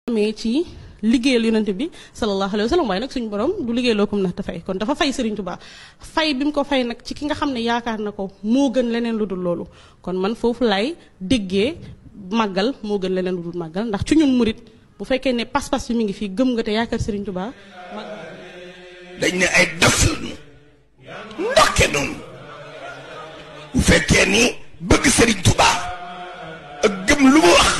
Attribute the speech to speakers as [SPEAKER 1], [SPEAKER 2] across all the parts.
[SPEAKER 1] amee ci liggéeyal yonent bi sallallahu alayhi wa sallam waaye nag suñu borom du liggéey loo kom na te fay kon dafa fay Serigne Touba fay bi mu ko fay nag ci ki nga xam ne yaakaar na ko moo gën leneen lu dul loolu kon man foofu lay déggee màggal moo gën leneen lu dul màggal ndax ci ñun murit bu fekkee ne pas-pas bi mi ngi fii gëm nga te yaakaar Serigne Touba
[SPEAKER 2] dañ ne ay dof lañu ndokke noonu bu fekkee ni bëgg Serigne Touba ak gëm lu mu wax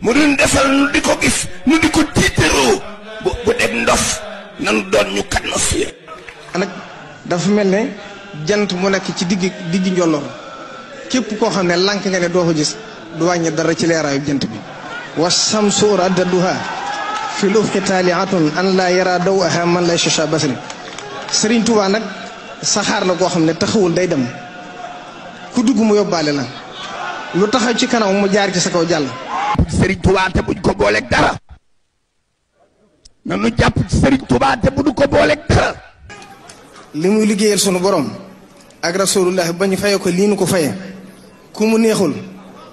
[SPEAKER 2] mu doon defal nu di ko gis nu di ko tiitaroo bu dem ndof nanu doon ñu kat nos yi
[SPEAKER 3] nag dafa mel ne jant mu nekk ci diggi njolloor képp koo xam ne lànk nga ne doo ko gis du wàññi dara ci leeraayu jant bi wa samsu raddaduha fi lufqi taaliatun an laa yara dawaha man lay shasha basri Serigne Touba nag saxaar la koo xam ne taxawul day dem ku dugg mu yóbbaale la lu taxaw ci kanam mu jaar ci sa kaw jàll
[SPEAKER 2] Serigne Touba te buñ ko booleeg dara nanu jàpp ci Serigne Touba te buñ ko booleeg dara
[SPEAKER 3] li muy liggéeyal sunu borom ak rasulullah ba ñu faye ko lii nu ko faye ku mu neexul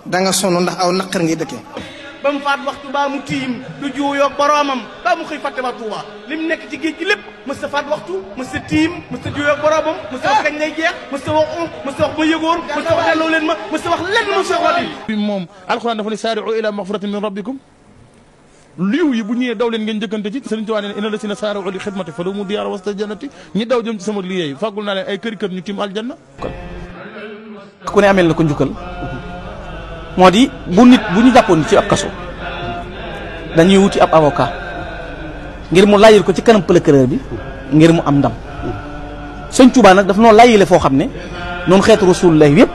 [SPEAKER 3] danga sonn ndax aw naqar ngay dëkke
[SPEAKER 4] ba mu faat waxtu baa mu tiim du juuyoog boroomam baa mu xëy fàtte ba Tuuba li mu nekk ci géej gi lépp mës ta faat waxtu mës ta tiim mës ta juuyoog boroomam mës ta wax kañ lay jeex mës ta wax mës ta wax ma yëgoor mës ta wax delloo leen ma mës ta wax lenn mës ta wax
[SPEAKER 5] bi moom alxuraan dafa ne saari'u ila maxfiratin min rabbikum liiw yi bu ñëwee daw leen ngeen njëkkante ci Sëriñ Tuubaa ne inna lasina saari'u li xidmati fa lahum diyaara wasta jannati ñi daw jëm ci sama liggéey fàggul naa leen ay kër ñu tiim aljanna
[SPEAKER 6] ku ne amel na ko njukkal moo di bu ñu jàppoon ci ab kaso dañuy wuti ab avocat ngir mu layil ko ci kanam procureur bi ngir mu am ndam Sëñ Tuubaa nag daf noo layile foo xam ne noonu xeetu rasulullah yépp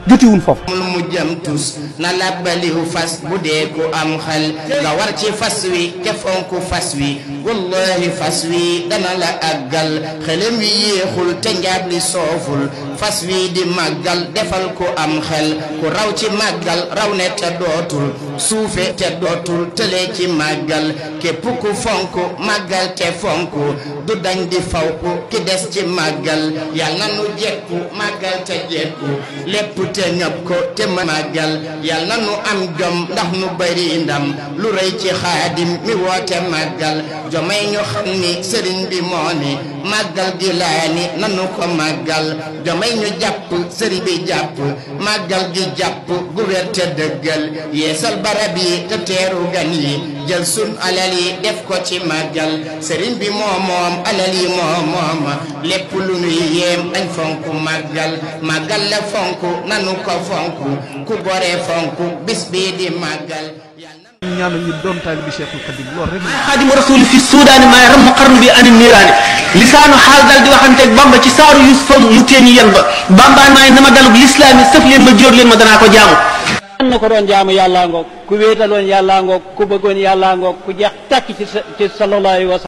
[SPEAKER 6] jotiwuñ foofu
[SPEAKER 7] mu jëm tus na labbalihu fas bu dee ku am xel nga war ci fas wi te fonku fas wi wallahi fas wi dana la àggal xelam wi yéexul te njaab li sooful fas wi di màggal defal ku am xel ku raw ci màggal raw ne te dootul suufe te dootul tële ci màggal képp ku fonk màggal te fonk du dañ di fawku ki des ci màggal yal na nu jekku màggal te jekku lépp te ñëpp ko te màggal yal na nu am jom ndax nu bari ndam lu rëy ci xaadim mi woote màggal jomay ñu xam ni sëriñ bi moo ni màggal gi laa ni nanu ko màggal jomay ñu jàpp sëriñ bi jàpp màggal gi jàpp gu wér te dëggal yeesal barab yi te teeru gan yi jël sun alal yi def ko ci màggal sëriñ bi moom alal yi moom lépp lu nuy yéem dañ fonk màggal la fonk nanu ko fonk ku gore fonk bis bii di màggal
[SPEAKER 8] ñaanal ñu doon taalibe Cheikhul Khadim lool rek
[SPEAKER 9] xaadimu rasul fi suudaani maay ram xarnu bi ani niiraani lisaanu xaal dal di waxanteeg bamba ci saaru yusufa mu teeni yen ba bambaan maay nama dalub lislaami sëf leen ma jóor leen ma danaa ko jaamu
[SPEAKER 10] na ko doon jaamu yàllaa ngoog ku wéetaloon yàllaa ngoog ku bëggoon yàllaa ngoog ku jeex tàkk ci sallallahu alayhi wa sallam